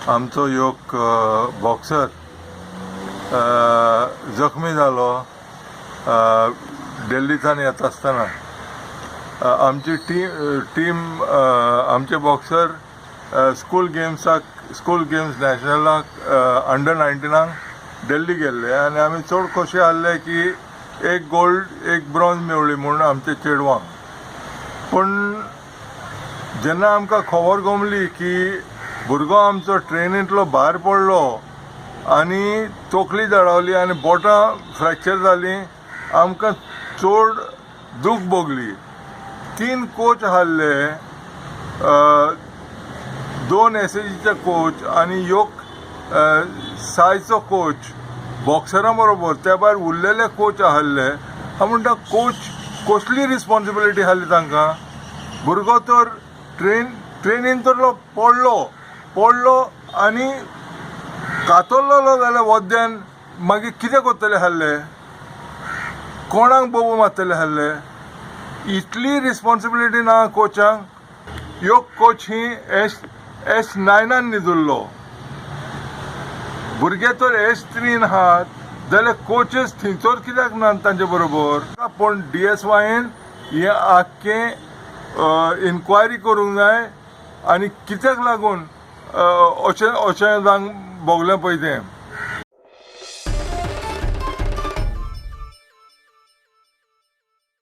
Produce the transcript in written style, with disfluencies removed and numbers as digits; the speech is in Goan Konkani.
आमचो एक बॉक्सर जखमी जालो दिल्लीच्यान येता आसतना. आमची टीम टीम, आमचे बॉक्सर स्कूल गेम्साक, स्कूल गेम्स नॅशनलाक अंडर 19आक दिल्ली गेल्ले आनी आमी चड खोशी आहले की एक गोल्ड, एक ब्रॉन्ज मेवली म्हूण आमच्या चेडवांक. पूण जेन्ना आमकां खबर गोमली की भुरगो आमचो ट्रेनींतलो भायर पडलो आनी तकली दडावली आनी बोटां फ्रॅक्चर जालीं, आमकां चड दूख भोगली. तीन कोच आहले, दोन एसएजीचे कोच आनी एक सायचो कोच बॉक्सरा बरोबर. त्या भायर उरलेले कोच आहले. हांव म्हणटा, कोच कसली रिस्पॉन्सिबिलिटी आहली तांकां? भुरगो तर ट्रेनीन तर पडलो पडलो आनी कातरलेलो जाल्यार वद्यान मागीर कितें करतले आहले? कोणाक बोबो मारतले आहले? इतली रिस्पॉन्सिबिलिटी ना कोचांक? एक कोच ही एस 9आन न्हिदुल्लो. भुरगे तर एस 3न आहात जाल्यार कोचीस थंयसर कित्याक ना तांचे बरोबर? पूण डीएसवायन हें आख्खें इन्क्वायरी करूंक जाय आनी कित्याक लागून अशें अशें जावंक भोगलें पळय तें.